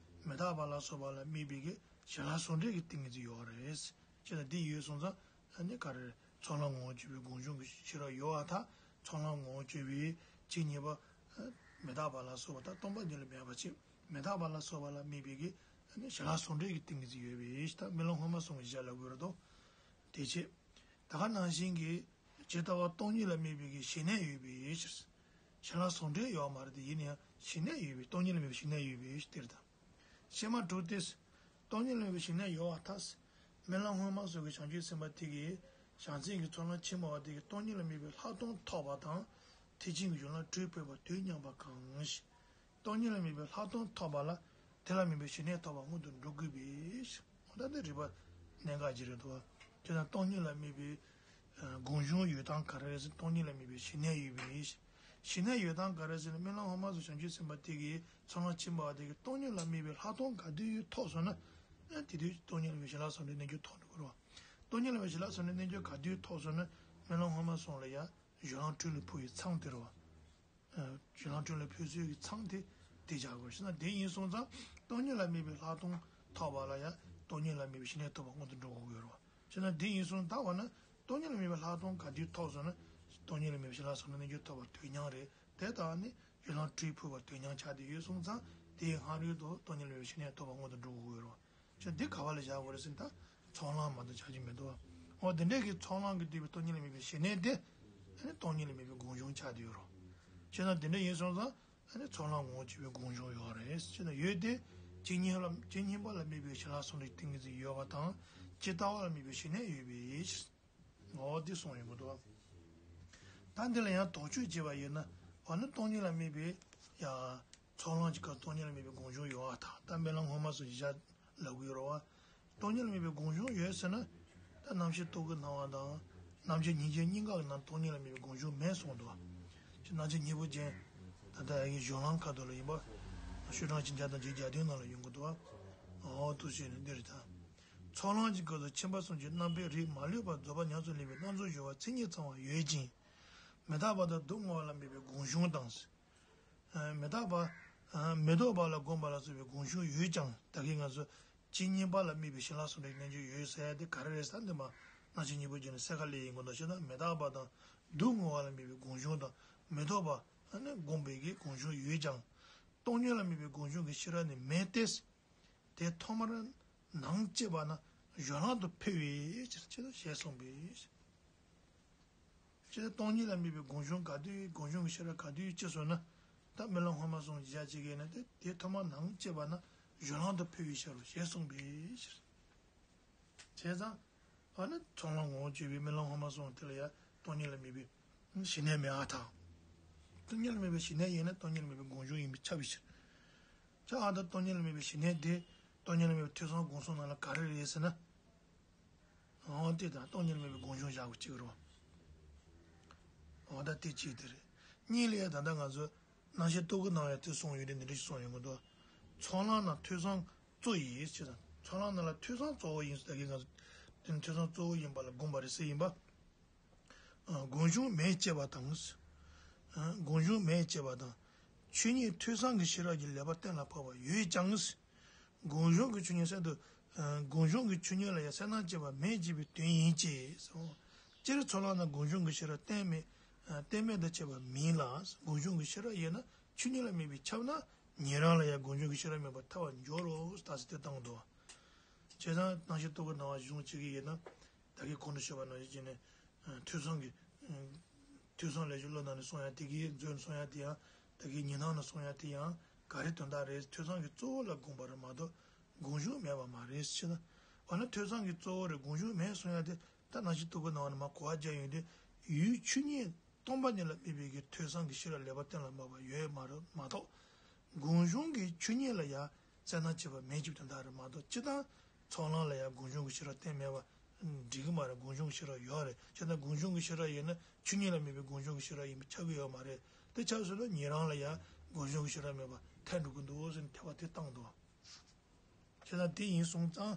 མི་རྟག་པ་ལ་སོགས་པ་ལ་དམིགས་པའི་གི་ཞི་ལྷག་གསུམ་འབྲེལ་གྱི་ཏིང་ངེ་འཛིན་ཡོད་རེད། ཅེས་དང་འདི་ཡོད་སོང་ཙང་ཨ་ནི་ག་རེ། ཚོགས་ལམ་ངོ་བོ་བཅོས་པའི་སྒོམ་བྱུང་གི་ཤེས་རབ་ཡོད་པར་ཐལ། ཚོགས་ལམ་ངོ་བོ་བཅོས་པའི་ཇི་སྙེད་པ། མི་རྟག་པ་ལ་སོགས་པ་དང་སྟོང་པ་ཉིད་ལ་མེད་པ་ཆེ། མི་རྟག་པ་ལ་སོགས་པ་ལ་དམིགས་པའི་གི་ཨ་ནི་ཞི་ལྷག་གསུམ་འབྲེལ་གྱི་ཏིང་ངེ་འཛིན་ཡོད་པའི་ད་རྨི་ལམ་སྔོན་མ་སོང་གི་ཞལ་ལ་དགོས་ར་དོ། དེ་ཆེ། ད་ག་ནང་བཞིན་གྱི་ཇི་ལྟ་བ་སྟོང་ཉིད་ལ་དམིགས་པའི་གི་ཞི་གནས་ཡོད་པའི་ཕྱིར། ཞི་ལྷག་གསུམ་འབྲེལ་ཡོད་མ་རེད་དེ། ཡིན་ན་ཡང་ཞི་གནས་ཡོད་པའི་སྟོང་ཉིད་ལ་དམིགས་པའི་ཞི་གནས་ཡོད་པའི་དེར་དང་། ཕྱི་མ་དྲུག་སྟེ། སྟོང་ཉིད་ལ་དམིགས་པའི་ཞི་གནས་ཡོད་པར་ཐལ། རྨི་ལམ་སྔོན་མ་སོགས་ཀྱི་བྱང་ཆུབ་སེམས་དཔའ་དེ་གིས་བྱང་སེམས་ཀྱི་ཚོགས་ལམ་ཕྱི་མ་བ་དེ་གིས་སྟོང་ཉིད་ལ་དམིགས་པའི་ལྷག་མཐོང་ཐོབ་པ་དང་། ཐེག་ཆེན་གྱི་གཞུང་ལམ་དྲུག་ཕུལ་བར་དུས་མཉམ་པ་གང་ཞིག་སྟོང་ཉིད་ལ་དམིགས་པའི་ལྷག་མཐོང་ཐོབ་པ་ལ་དེ་ལ་དམིགས་པའི་ཞི་གནས་ཐོབ་པ་སྔོན་དུ་འགྲོ་དགོས་པས། འོ་ད་འདི་རིགས་པ་གནད་འགག་ཅིག་རེད་འདུག་བ། དེ་དང་སྟོང་ཉིད་ལ་དམིགས་པའི་སྒོམ་བྱུང་ཡོད་སྟངས་ག་རེ་རེད་ཟེར། སྟོང་ཉིད་ལ་དམིགས་པའི་ཞི་གནས་ཡོད་པའི། ཞི་གནས་ཡོད་སྟངས་ག་རེ་ཟེར་ན། རྨི་ལམ་སྔོན་མ་སོགས་བྱང་ཆུབ་སེམས་དཔའ་དེ་གིས་ཚོགས་ལམ་ཕྱི་མ་བ་དེ་གིས་སྟོང་ཉིད་ལ་དམིགས་པའི་ལྷག་མཐོང་ག་དུས་ཐོབ་སོང་ན། དེ་དུས་སྟོང་ཉིད་ལ་དམིགས་པའི་ཞི་ལྷག་གསུམ་འབྲེལ་རྣལ་འབྱོར་ཐོབ་འགྲོ་གི་རེད་བ། སྟོང་ཉིད་ལ་དམིགས་པའི་ཞི་ལྷག་གསུམ་འབྲེལ་རྣལ་འབྱོར་ག་དུས་ཐོབ་སོང་ན། རྨི་ལམ་སྔོན་མ་སོང་ལ་ཡང་གཞུང་ལམ་དྲུག་ལ་ཕུལ་བའི་མཚམས་དེ་རེད་བ། གཞུང་ལམ་དྲུག་ལ་ཕུལ་ཚུལ་གྱི་མཚམས་དེ་དེ་བྱ་དགོས་ཤེ་ན། དེ་ཡིན་སོང་ཙང་སྟོང་ཉིད་ལ་དམིགས་པའི་ལྷག་མཐོང་ཐོབ་པ་ལ་ཡང་སྟོང་ཉིད་ལ་དམིགས་པའི་ཞི་གནས་ཐོབ་པ་སྔོན་དུ་འགྲོ་དགོས་ཀྱི་ཡོད་རེད་བ། ཅེ་ན་དེ་ཡིན་སོང་ད་བ་ན་སྟོང་ཉིད་ལ་དམིགས་པའི་ལྷག་མཐོང་ག་དུས་ཐོབ་སོང་ན། སྟོང་ཉིད་ལ་དམིགས་པའི་ཞི་ལྷག་གསུམ་འབྲེལ་རྣལ་འབྱོར་ཐོབ་པ་དུས་མཉམ་རེད། དེ་ལྟར་ནི་གཞུང་ལམ་དྲུག་ཕུལ་བ་དུས་མཉམ་ཆགས་ཏེ་ཡོད་སོང་ཙང་དེའི་སྔ་རོལ་དུ་སྟོང་ཉིད་ལ་དམིགས་པའི་ཞི་གནས་ཐོབ་པ་སྔོན་དུ་འགྲོ་དགོས་ཀྱི་ཡོད་རེད་བ། ཅེ་འདི་ག་བ་ལ་བཞག་དགོས་རེད་ཟེར་ན། ད་ཚོགས་ལམ་མ་གཏོགས་ཆགས་ཀྱི་མི་འདུག་བ། འོ་དེ་འདྲས་ཀྱི་ཚོགས་ལམ་གྱི་བསྡུས་པའི་སྟོང་ཉིད་ལ་དམིགས་པའི་ཞི་གནས་དེ། ཨ་ནི་སྟོང་ཉིད་ལ་དམིགས་པའི་སྒོམ་བྱུང་ཆགས་བསྡད་ཡོད་རེད། ཅེ་ན་དེ་འདྲ་ཡིན་སོང་ཙང་ཨ་ནི་ཚོགས་ལམ་ངོ་བོ་བཅོས་པའི་སྒོམ་བྱུང་ཡོད་རེད་ཅེ་ན། ཡོད་དེ། ཇི་སྙེད་ལ་ཇི་སྙེད་པ་ལ་དམིགས་པའི་ཞི་ལྷག་གསུམ་འབྲེལ་གྱི་ཏིང་ངེ་འཛིན་ཡོད་པ་དང་། ཇི་ལྟ་བ་ལ་དམིགས་པའི་ཞི་གནས་ཡོད་པའི་ཕྱིར། འོ་འདི་གསུངས་ཡོང་གི་འདུག་ད་འདི་ལ་ཡང་དོགས་གཅོད་བྱས་པ་ཡིན་ན། འོ་ན་སྟོང་ཉིད་ལ་དམིགས་པའི་ཡ། ཚོགས་ལམ་གྱི་སྐབས་སྟོང་ཉིད་ལ་དམིགས་པའི་སྒོམ་བྱུང་ཡོད་པར་ཐལ། ད་རྨི་ལམ་སྔོན་མ་སོགས་ཀྱི་ཞར་ལབ་ཀྱི་ཡོད་རེད་བ། སྟོང་ཉིད་ལ་དམིགས་པའི་སྒོམ་བྱུང་ཡོད་ཟེར་ན། ད་རྣམ་ཤེས་རྟོག་གེའི་སྣང་བ་དང་། རྣམ་མཁྱེན་ཉིད་ཀྱི་གཉིས་ཀ་གི་ནང་སྟོང་ཉིད་ལ་དམིགས་པའི་སྒོམ་བྱུང་མེད་གསུངས་འདུག་ཅེ་ན་རྣམ་མཁྱེན་སྙིང་པོ་ཅན། ད་ལྟ་ཡ་གི་གཞུང་ལམ་ཁ་ཐོག་ལ་ཡིན་པ། ཤོག་གྲངས་ཆེན་བརྒྱ་དང་བརྒྱད་ཅུ་གྱ་བདུན་ནང་ལ་ཡོང་གི་འདུག་བ། འོ་འདུག་སེ་ནི་འདི་རེད་ད། ཚོགས་ལམ་གྱི་སྐབས་སུ་ཁྱིམ་པ་གསུམ་གྱི་རྣམ་པའི་རིགས་མ་ལུས་པ་རྫོགས་པ་ཉམས་སུ་ལེན་པའི་སྣ་ཚོགས་སྦྱོར་བ་མཚན་ཉིད་ཚང་བ་ཡོད་ཅིང་། མི་རྟག་པ་དང་སྡུག་བསྔལ་བ་ལ་དམིགས་པའི་སྒོམ་བྱུང་དང་། མི་རྟག་པ། མི་ལྡོག་པ་ལ་དགོངས་པ་ལ་སོགས་པའི་སྒོམ་བྱུང་ཡོད་ཀྱང་། ད་གིན་ང་ཚོ་ཇི་སྙེད་པ་ལ་དམིགས་པའི་ཞི་ལྷག་གསུམ་འབྲེལ་གྱི་རྣལ་འབྱོར་ཡོད་ཟེར་ཡ་དེ་ག་རེ་རེད་ཟེར་ན། འདི་མ་རྣམ་མཁྱེན་སྙིང་པོ་ཅན་ནས་གསལ་ཁ་ལས་ཡིན་དགོས་འདུག་ཞེ་ན། མི་རྟག་པ་དང་སྡུག་བསྔལ་བ་ལ་དམིགས་པའི་སྒོམ་བྱུང་དང་། མི་ལྡོག་པ་ནི་དགོངས་པའི་གི་སྒོམ་བྱུང་ཡོད་ཀྱང་། སྟོང་ཉིད་ལ་དམིགས་པའི་སྒོམ་བྱུང་གི་ཤེས་རབ་ནི་མེད་དེ། དེ་ཐོག་མར་ནང་གཅེས་པ་ན་གཞན་ལམ་དུ་འཕེལ་བའི་ཕྱིར་ཞེས་གསུངས་པས། ཅེས་སྟོང་ཉིད་ལ་དམིགས་པའི་སྒོམ་བྱུང་ག་དུས་སྒོམ་བྱུང་གི་ཤེས་རབ་ག་དུས་སྐྱེས་སོང་ན། ད་རྨི་ལམ་སྔོན་མ་སོགས་ཀྱི་ཞར་གཅིག་གིས་ནི་དེ་དེ་ཐོག་མར་ནང་གཅེས་པ་ན་གཞན་ལམ་དུ་འཕེལ་བའི་ཕྱིར་རོ་ཞེས་གསུངས་པའི་ཕྱིར། བྱས་ཙང་། ཨ་ནི་ཚོགས་ལམ་ངོ་བོ་བཅོས་པའི་རྨི་ལམ་སྔོན་མ་སོགས་དེ་ལ་ཡང་སྟོང་ཉིད་ལ་དམིགས་པའི་ ཞི་གནས་མེད་ཨ་ཐང་། སྟོང་ཉིད་ལ་དམིགས་པའི་ཞི་གནས་ཡིན་ན་སྟོང་ཉིད་ལ་དམིགས་པའི་སྒོམ་བྱུང་ཡིན་པས་ཁྱབ་པའི་ཕྱིར། ཁྱབ་ཨ་ཐང་། སྟོང་ཉིད་ལ་དམིགས་པའི་ཞི་གནས་དེ་སྟོང་ཉིད་ལ་དམིགས་པའི་ཐོས་བསམ་སྒོམ་གསུམ་ནང་ལ་ག་རེ་རེད་ཟེར་ན། འོ་དེ་དང་སྟོང་ཉིད་ལ་དམིགས་པའི་སྒོམ་བྱུང་བཞག་པ་གཅིག་རེད། འོ་ད་དེ་གཅིག་དེ་རེད། གཉིས་ལ་ཡང་ད་ལྟ་ང་ཚོ་རྣམ་བཤད་རྟོག་གེ་ནང་ཡང་དེ་གསུངས་ཡོད་དེ་འདི་འདྲ་ཞིག་གསུངས་ཡོང་གི་འདུག་ཚོགས་ལམ་ནང་ཐོས་བསམ་གཙོ་ཡིན་ཞེས་དང་། ཚོགས་ལམ་ནང་ལ་ཐོས་བསམ་གཙོ་བོ་ཡིན་ཟེར་ད་གིན་ང་ཚོ་དེ་ནི་ཐོས་བསམ་གཙོ་བོ་ཡིན་པ་ལ་དགོངས་པ་རེད་ཟེར་ཡིན་པ། སྒོམ་བྱུང་མེད་ཅེས་པ་དང་། སྒོམ་བྱུང་མེད་ཅེས་པ་དང་། ཆོས་ཉིད་ཐོས་བསམ་གྱི་ཤེས་རབ་ཀྱི་ལེགས་པ་གཏན་ལ་ཕབ་པ་ཡོད་ཀྱང་། སྒོམ་བྱུང་གི་ཆོས་ཉིད་གསར་དུ། སྒོམ་བྱུང་གི་ཆོས་ཉིད་ལ་ཡང་གསལ་སྣང་སྐྱེ་བ་མེད་ཅེས་པའི་དོན་ཡིན་གྱི། སྤྱིར་ཚོགས་ལམ་ན་སྒོམ་བྱུང་གི་ཤེས་རབ་གཏན་མེད། གཏན་མེད་དུ་སྐྱེ་བ་མིན་ལ། སྒོམ་བྱུང་གི་ཤེས་རབ་ཡོད་ན་ཆོས་ཉིད་ལ་དམིགས་པས་ཁྱབ་ན་ཉན་རང་ལ་ཡང་སྒོམ་བྱུང་གི་ཤེས་རབ་མེད་པར་ཐལ་བར་འགྱུར་རོ། ད་ཟེར་དེ་བཏང་འདུག་བྱས་ཙང་རྣམ་བཤད་རྟོག་གེ་སྣང་བ་གཞུང་གཅིག་གི་ཡིན་ན། ད་གིན་གོང་དུ་ཞུས་པ་ནང་བཞིན་བྱས་ནས། ཐོས་བསམ་གྱི། ཐོས་བསམ་ལས་ཀྱི་བློ་ནང་ནས་གསུང་ཡ་དེ་གིས་མཛོད་ནས་གསུང་ཡ་དེ་ཡང་ད་གིན་ཉན་རང་ནས་གསུང་ཡ་དེ་ཡང་ག་རེ་དོན་དག་རེད། ཐོས་བསམ་གྱི་གཙོ་བོ་ལ་དགོངས་པ་རེད་མ་གཏོགས་སྒོམ་བྱུང་མེད་པ་མ་རེད་ཟེར་ན། འོ་ན་ཐོས་བསམ་གྱི་གཙོ་བོ་རེད་སྒོམ་བྱུང་མེད་གསུང་ཡ་དེ་ད་རྣམ་བཤད་རྟོག་གེ་སྣང་བ་ནས་མར་གོ་བ་རྒྱག་ཡོང་དུས་ཡུལ་ཆོས་ཉིད་སྟོང་པ་ཉིད་ལ་དམིགས་པའི་གི་ཐོས་བསམ་གྱི་ཤེས་རབ་ལེགས་པ་གཏན་ལ་དབབ་པ་ཡོད་མ་རེད་མ་གཏོགས། སྒོམ་བྱུང་གི་ཆོས་ཉིད་ལ་ཡང་གསལ་སྣང་སྐྱེ་བ་མེད་ཅེས་པའི་དོན་དག་རེད་མ་གཏོགས། སྤྱིར་བཏང་ཚོགས་ལམ་ལ་ཡང་སྒོམ་བྱུང་གི་ཤེས་རབ་གཏན་མེད་པ་འགྲིག་གི་མ་རེད། སྒོམ་བྱུང་གི་ཤེས་རབ་ཡོད་རེད། བྱས་ཙང་སྒོམ་བྱུང་གི་ཤེས་རབ་ཡོད་ན་ཆོས་ཉིད་ལ་དམིགས་པའི་སྒོམ་བྱུང་གི་ཤེས་རབ་ཡིན་པས་ཁྱབ་ཀྱི་ཡོད་མ་རེད། དེ་ཁྱབ་སོང་ན་ཉན་རང་ལ་ཡང་སྒོམ་བྱུང་གི་ཤེས་རབ་མེད་པ་ཐལ་འགྲོ་གི་འདུག་ཟེར་ནས་ཐལ་བ་དེ་བཏང་འདུག་བྱས་ཙང་དེ་ཡིན་སོང་ཙང་།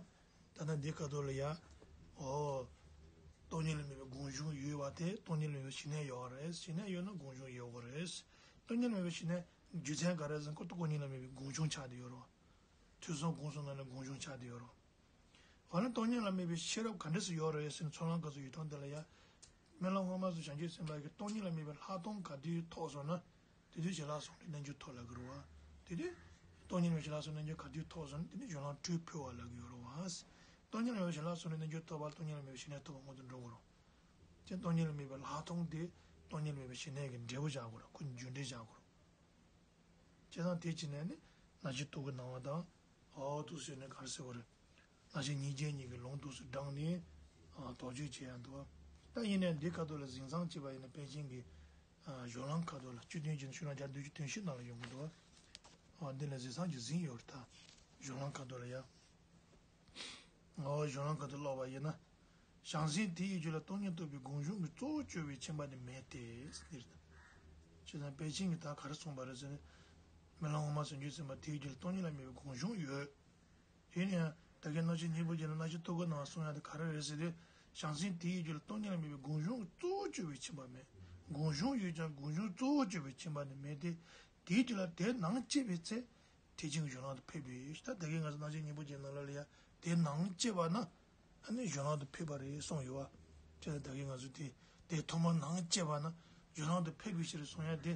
ད་ལྟ་འདི་ཁ་ཐོག་ལ་ཡ། འོ། སྟོང་ཉིད་ལ་དམིགས་པའི་སྒོམ་བྱུང་ཡོད་པ་དེ་སྟོང་ཉིད་ལ་དམིགས་པའི་ཞི་གནས་ཡོད་རེད། ཞི་གནས་ཡོད་ན་སྒོམ་བྱུང་ཡོད་དགོས་རེད། སྟོང་ཉིད་ལ་དམིགས་པའི་ཞི་གནས་རྒྱུ་མཚན་ག་རེ་ཟེར་ན་ཁོ་སྟོང་ཉིད་ལ་དམིགས་པའི་སྒོམ་བྱུང་ཆགས་བསྡད་ཡོད་རེད། ཐོས་བསམ་སྒོམ་གསུམ་ནང་ནས་སྒོམ་བྱུང་ཆགས་བསྡད་ཡོད་རེད། འོ་ན་སྟོང་ཉིད་ལ་དམིགས་པའི་ཤེས་རབ་ག་འདྲ་ཞིག་ཡོད་རེད་ཟེར་ན་ཚོགས་ལམ་སྐབས་སུ་ཡོད་སྟངས་དེ་ལ་ཡ། སྨོན་ལམ་སྔོན་མ་སོགས་བྱང་ཆུབ་སེམས་དཔའ་གིས་སྟོང་ཉིད་ལ་དམིགས་པའི་ལྷག་མཐོང་ག་དུས་ཐོབ་སོང་ན། དེ་དུས་ཞི་ལྷག་ཟུང་འབྲེལ་རྣལ་འབྱོར་ཐོབ་ལབ་ཀྱི་རེད་བ། དེ་དུས། སྟོང་ཉིད་ལ་དམིགས་པའི་ཞི་ལྷག་ཟུང་འབྲེལ་རྣལ་འབྱོར་ག་དུས་ཐོབ་སོང་ན་དེ་ནི་གཞུང་ལམ་དྲུག་ཕུལ་བ་ལབ་ཀྱི་ཡོད་རེད་བ། སྟོང་ཉིད་ལ་དམིགས་པའི་ཞི་ལྷག་ཟུང་འབྲེལ་རྣལ་འབྱོར་ཐོབ་པ་སྟོང་ཉིད་ལ་དམིགས་པའི་ཞི་གནས་ཐོབ་པ་སྔོན་དུ་འགྲོ་དགོས་རེད། ཅེས་སྟོང་ཉིད་ལ་དམིགས་པའི་ལྷག་མཐོང་དེ་སྟོང་ཉིད་ལ་དམིགས་པའི་ཞི་གནས་ཀྱི་འབྲས་བུ་བཞག་དགོས་རེད། ཁོ་རྒྱུ་འབྲས་བཞག་དགོས་རེད། བྱས་ཙང་དེ་ཅི་ནས་ནི་རྣམ་བཤད་རྟོག་གེ་སྣང་བ་དང་། འོ་འདུག་ཟེར་ནས་ག་རེ་ཟེར་བ་རེད། རྣམ་བཤད་ཉིས་བརྒྱ་གཉིས་ཀྱི་ལུང་འདུག་སེ་དྲངས་ནས། ཨ། དོགས་གཅོད་བྱེད་ཡ་འདུག་ད་ཡིན་ནའི་འདི་ཁ་ཐོག་ལ་གཟིགས་མཚམས་བྱས་པ་ཡིན་ན་པཎ་ཆེན་གྱི། ཨ། གཞུང་ལམ་ཁ་ཐོག་ལ་བཅུ་བདུན་གྱི་ཤུལ་ལ་བརྒྱ་དང་བདུན་ཅུ་དོན་བཞི་ནང་ལ་ཡོང་གི་འདུག་ཨ། འདི་ལ་གཟིགས་མཚམས་ཀྱི་གཟིགས་ཡོད་རེད་ད། གཞུང་ལམ་ཁ་ཐོག་ལ་ཡ། ཨོ། གཞུང་ལམ་ཁ་ཐོག་ཀློག་པ་ཡིན་ན། བྱང་སེམས་དེ་ཡི་རྒྱུད་ལ་སྟོང་ཉིད་རྟོགས་པའི་སྒོམ་བྱུང་གི་གཙོ་བོར་གྱུར་པའི་ཁྱིམ་པ་ནི་མེད་དེ། ཟེར་ཏེ། བྱས་ཙང་པཎ་ཆེན་གྱིས་ད་ག་རེ་གསུངས་པ་རེད་ཟེར་ན། སྨོན་ལམ་སྔོན་མ་ཟེར་རྒྱུ་ཟིན་པ་དེའི་རྒྱུད་ལ་སྟོང་ཉིད་ལ་དམིགས་པའི་སྒོམ་བྱུང་ཡོད། དེ་ནས་ཡང་ད་གིན་རྣམ་བཤད་སྙིང་པོ་རྒྱན་ལ་རྣམ་བཤད་རྟོག་གེ་སྣང་བ་གསུང་ཡ་དེ་ག་རེ་རེད་ཟེར་ཏེ། བྱང་སེམས་དེ་ཡི་རྒྱུད་ལ་སྟོང་ཉིད་ལ་དམིགས་པའི་སྒོམ་བྱུང་གི་གཙོ་བོར་གྱུར་པའི་ཁྱིམ་པ་མེད། སྒོམ་བྱུང་ཡོད་ཀྱང་སྒོམ་བྱུང་གཙོ་བོར་གྱུར་པའི་ཁྱིམ་པ་ནི་མེད་དེ། དེའི་རྒྱུད་ལ་དེ་ནང་སྐྱེས་པའི་ཚེ། ཐེག་ཆེན་གྱི་གཞུང་ལམ་དུ་ཕེབས་པའི་ད་ད་གིན་ང་ཚོ་རྣམ་བཤད་སྙིང་པོ་རྒྱན་ནང་ལོགས་ལ་ཡ་དེ་ནང་སྐྱེས་པ་ན། ཨ་ནི་གཞུང་ལམ་དུ་ཕེབས་པ་རེད་གསུངས་ཡོད་བ། བྱས་ཙང་ད་གིན་ང་ཚོ་དེ་དེ་ཐོག་མར་ནང་སྐྱེས་པ་ན་གཞུང་ལམ་དུ་ཕེབས་པའི་ཕྱིར་གསུང་ཡ་དེ།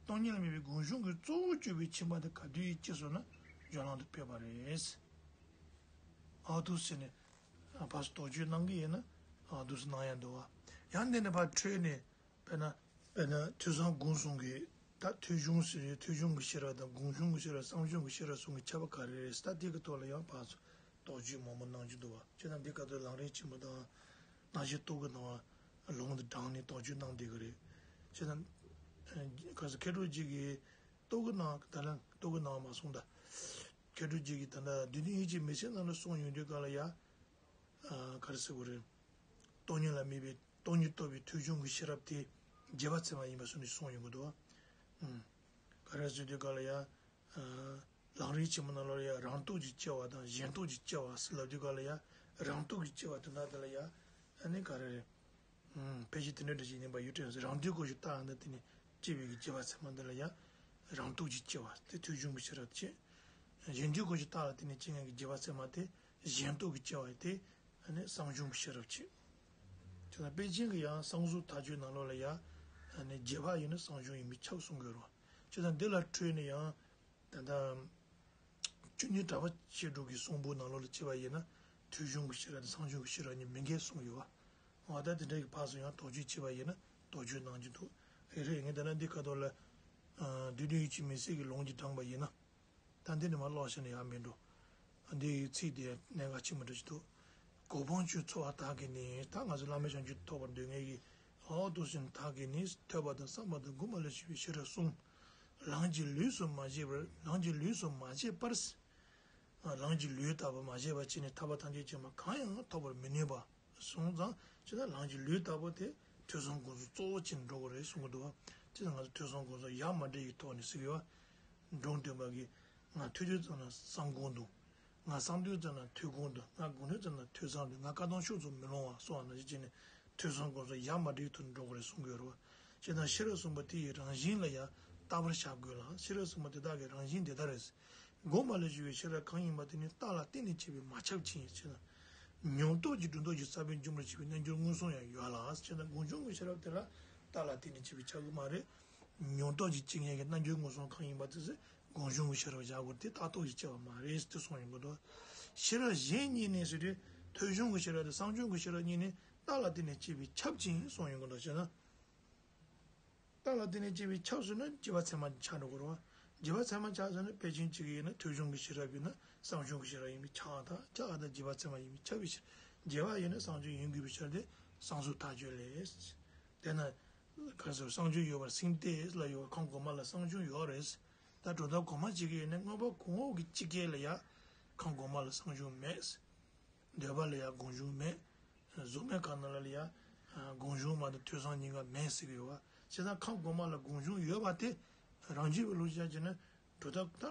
སྟོང་ཉིད་ལ་དམིགས་པའི་སྒོམ་བྱུང་གི་གཙོ་བོར་གྱུར་པའི་ཁྱིམ་པ་དེ་ག་དུས་ཡིན་སྐྱེས་སོང་ན་གཞུང་ལམ་དུ་ཕེབས་པ་རེད། ཨ་འདུག་ཟེར་ནས་ཕར་ཚུར་དོགས་གཅོད་གནང་གི་ཡིན་ན། ཨ་འདུག་ཟེར་གནང་ཡ་འདུག་བ། ཡང་འདི་ནས་ཕར་འཕྲོས་ནས། དཔེར་ན། དཔེར་ན་ཐོས་བསམ་སྒོམ་གསུམ་གྱི་ད་ཐོས་བྱུང་ཟེར་ཡོད། ཐོས་བྱུང་གི་ཤེས་རབ་དང་སྒོམ་བྱུང་གི་ཤེས་རབ་བསམ་བྱུང་གི་ཤེས་རབ་གསུམ་གྱི་ཁྱད་པར་ག་རེ་རེད་ཟེར་ད་དེ་གི་ཐོག་ལ་ཡང་ཕར་ཚུར་དོགས་གཅོད་མང་པོ་གནང་རྒྱུ་འདུག་བ། བྱས་ཙང་འདི་ག་དུས་ལམ་རིམ་ཆེན་མོ་དང་རྣམ་བཤད་རྟོག་གེ་སྣང་བ་ལུང་དུ་དྲངས་ནས་དོགས་གཅོད་གནང་བསྡད་ཀྱི་རེད། བྱས་ཙང་ག་ས་མཁས་གྲུབ་རྗེ་གིས་རྟོག་གེ་སྣང་ད་ལན་རྟོག་གེ་སྣང་བ་མ་གསུངས་ད། མཁས་གྲུབ་རྗེ་གིས་ད་ལྟ་བདུད་འདུལ་ཡིད་ཀྱི་མུན་སེལ་ནང་ལ་གསུངས་ཡོང་དུས་ག་ལ་ཡ། ཨ། ག་རེ་ཟེར་དགོས་རེད། སྟོང་ཉིད་ལ་དམིགས་པའི་སྟོང་ཉིད་རྟོགས་པའི་ཐོས་བྱུང་གི་ཤེས་རབ་དེ་རྗེས་དཔག་ཚད་མ་ཡིན་པ་སོགས་ནས་གསུངས་ཡོང་གི་འདུག་བ། ཨུམ། ག་རེ་ཟེར་དུས་ག་ལ་ཡ། ཨ། ལམ་རིམ་ཆེན་མོ་ནང་ལོགས་ལ་ཡ་རང་རྟོགས་ཀྱི་སྐྱེ་བ་དང་གཞན་རྟོགས་ཀྱི་སྐྱེ་བ་ཟེར་ལབ་དུས་ག་ལ་ཡ། རང་རྟོགས་ཀྱི་སྐྱེ་བ་དེ་འདྲ་དེ་ལ་ཡ། ཨ་ནི་ག་རེ་རེད། ཨུམ། ཕལ་ཆེར་དེ་འདྲ་འདྲ་ཞིག་ཡིན་པ་ཡོད་དྲན་ཟེར། རང་དོན་སྐོར་ཞིག་བརྟགས་ན་དེ་ནི་སྐྱེ་བའི་གི་རྗེས་དཔག་ཚད་མ་འདི་ལ་ཡང་རང་རྟོགས་ཀྱི་སྐྱེ་བ་དེ་ཐོས་བྱུང་གི་ཤེས་རབ་བྱེད། གཞན་དོན་སྐོར་ཞིག་བརྟགས་ལ་དེ་ནི་སྐྱེ་ངན་གྱི་རྗེས་དཔག་ཚད་མ་དེ་གཞན་རྟོགས་ཀྱི་སྐྱེ་བ་དེ་ནི་བསམ་བྱུང་གི་ཤེས་རབ་བྱེད། དེ་ལ་པཎ་ཆེན་གྱི་ཡང་གསང་གསུམ་མཐའ་དཔྱོད་ནང་ལོགས་ལ་ཡང་ནི་རྗེས་དཔག་ཡིན་ན་བསམ་བྱུང་ཡིན་པས་ཁྱབ་གསུང་གི་ཡོད་རེད། བྱས་ཙང་འདི་ལ་འཕྲོས་ནས་ཡང་། ད་ལྟ། བཅུ་གཉིས་གྲགས་པ་བཤད་སྒྲུབ་ཀྱི་གསུང་འབུམ་ནང་ལོགས་ལ་བྱས་པ་ཡིན་ན། ཐོས་བྱུང་གི་ཤེས་རབ་དང་བསམ་བྱུང་གི་ཤེས་རབ་གཉིས་མི་འགལ་གསུངས་ཡོད་པ། འོ་ད་དེ་འདྲ་གི་ཕར་ཚུར་ཡང་དོགས་གཅོད་བྱས་པ་ཡིན་ན་དོགས་གཅོད་གནང་རྒྱུ་འདུག་ཨེ་རེད། ངས་ད་ལྟ་འདི་ཁ་ཐོག་ལ། བདུད་འདུལ་ཡིད་ཀྱི་མུན་སེལ་གྱི་ལུང་གཅིག་དྲངས་པ་ཡིན་ན། ད་འདི་ནས་མར་ཀློག་བྱས་ན་ཡག་མིན་འགྲོ། འདི་ཡི་ཚིག་དེ་གནད་འགག་ཆེན་པོ་འདྲ་ཞིག་འདུག་གོ་འཕང་ཆོས་འཚོལ་བ་དག་གིས་ནི། ད་ང་ཚོ་བླ་མེད་བྱང་ཆུབ་ཐོབ་པར་འདོད་མཁན་གྱི། འོ་དུ་ཞིང་དག་གིས་ནི། ཐོས་པ་དང་བསམ་པ་དང་སྒོམ་པ་ལ་ཞུགས་པའི་ཤེས་རབ་གསུམ། རང་གི་ལུས་སུ་མ་བྱས་པར། རང་གི་ལུས་སུ་མ་བྱས་པར། རང་གི་ལུས་ལྟ་བུ་མ་བྱས་པ་བྱས་ནས་ཐར་པ་ཐམས་ཅད་མཁྱེན་པ་གང་ཡང་ཐོབ་པར་མི་ནུས་པ་སོང་ཙང་། ཅེ་ན་རང་གི་ལུས་ལྟ་བུ་དེ་ཐོས་བསམ་སྒོམ་གསུམ་གཙོ་བོ་བྱས་ནས་འགྲོ་དགོས་རེད་གསུང་གི་འདུག་བ། ཅེ་ན་ང་ཚོ་ཐོས་བསམ་སྒོམ་གསུམ་ཡ་མ་བྲལ་གྱི་ཐོག་ནས་ཟེར་གི་བ། འབྲོམ་སྟོན་པ་གིས་ང་ཐོས་དུས་ཙམ་ན་བསམ་སྒོམ་འདུག་ང་བསམ་དུས་ཙམ་ན་ཐོས་སྒོམ་འདུག་ང་སྒོམ་དུས་ཙམ་ན་ཐོས་བསམ་འདུག་ང་བཀའ་གདམས་ཤུགས་ཙམ་མི་སློང་བ་སོགས་ནང་བཞིན་བྱས་ནས་ཐོས་བསམ་སྒོམ་གསུམ་ཡ་མ་བྲལ་དུ་འགྲོ་དགོས་རེད་གསུང་གི་ཡོད་རེད་བ། ཅེ་ན་ཤེས་རབ་གསུམ་པོ་དེ་ཡི་རང་བཞིན་ལ་ཡང་བརྟག་པར་བྱ་དགོས་ལ། ཤེས་རབ་གསུམ་པོ་དེ་དག་གི་རང་བཞིན་དེ་ལྟར་རེད། སྒོམ་པ་ལ་ཞུགས་པའི་ཤེས་རབ་གང་ཡིན་པ་དེ་ནི་རྟགས་ལ་བརྟེན་ནས་སྐྱེས་པའི་མ་ཁྱབ་ཅིང་། ཅེ་ན་མྱོང་རྟོགས་ཀྱི་སྒྲོ་འདོགས་ཀྱི་ས་བོན་རྒྱུན་པར་བྱེད་པའི་རྣལ་འབྱོར་མངོན་སུམ་ཡང་ཡོད་ལ། ཅེ་ན་སྒོམ་བྱུང་གི་ཤེས་རབ་དེ་ལ་རྟགས་ལ་བརྟེན་ནས་སྐྱེས་པའི་ཁྱབ་ཀྱི་མ་རེད། མྱོང་རྟོགས་ཀྱི་སྐྱེ་མཁན་གྱི་རྣལ་འབྱོར་མངོན་སུམ་གང་ཡིན་པ་དེ་ཚོ་སྒོམ་བྱུང་གི་ཤེས་རབ་བཞག་དགོས་དེ་རྟགས་རྟོགས་ཀྱིས་སྐྱེ་བ་མ་རེད་ཟེར་ཏེ་གསུངས་ཡོང་གི་འདུག་ཤེས་རབ་གཞན་གཉིས་ནི་ཟེར་དུས་ཐོས་བྱུང་གི་ཤེས་རབ་དང་བསམ་བྱུང་གི་ཤེས་རབ་གཉིས་ནི་རྟགས་ལ་བརྟེན་ནས་སྐྱེས་པའི་ཁྱབ་ཅིང་གསུངས་ཡོང་གི་འདུག་ཅེ་ན། རྟགས་ལ་བརྟེན་ནས་སྐྱེས་པའི་ཁྱབ་ཟེར་ན་རྗེས་དཔག་ཚད་མ་ཆགས་འགྲོ་གི་རེད་བ། རྗེས་དཔག་ཚད་མ་ཆགས་ཟེར་ན་ཕལ་ཆེར་གཅིག་ཡིན་ན་ཐོས་བྱུང་གི་ཤེས་རབ་ཡིན་ན་བསམ་བྱུང་གི་ཤེས་རབ་ཡིན་པས་ཁྱབ་པ་དང་ཁྱབ་པ་དང་རྗེས་དཔག་ཚད་མ་ཡིན་པས་ཁྱབ་པའི་ཕྱིར། རྗེས་དཔག་ཡིན་ན་བསམ་བྱུང་ཡིན་དགོས་པའི་ཕྱིར་ཏེ། བསམ་གཟུགས་ཐག་ཆོད་ལས། དེས་ན། ག་ཟེར་བསམ་བྱུང་ཡོད་པར་སེམས་གཏད་ལ་ཡོད་པ་ཁམས་གོང་མ་ལ་བསམ་བྱུང་ཡོད་རེད། ད་གྲུབ་མཐའ་གོང་མ་གཅིག་གི་ཡོད་ན་མངོན་པ་གོང་འོག་གི་སྤྱི་སྐད་ལ་ཡང་ཁམས་གོང་མ་ལ་བསམ་བྱུང་མེད། འདོད་པ་ལ་ཡང་སྒོམ་བྱུང་མེད། གཟུགས་མེད་ཁམས་ནང་ལ་ཡང་སྒོམ་བྱུང་མ་གཏོགས་ཐོས་བསམ་གཉིས་ཀ་མེད་ཟེར་གྱི་ཡོད་པ། བྱས་ཙང་ཁམས་གོང་མ་ལ་སྒོམ་བྱུང་ཡོད་པ་དེ་རང་རྒྱུད་པའི་ལུགས་བྱས་ན་གྲུབ་མཐའ།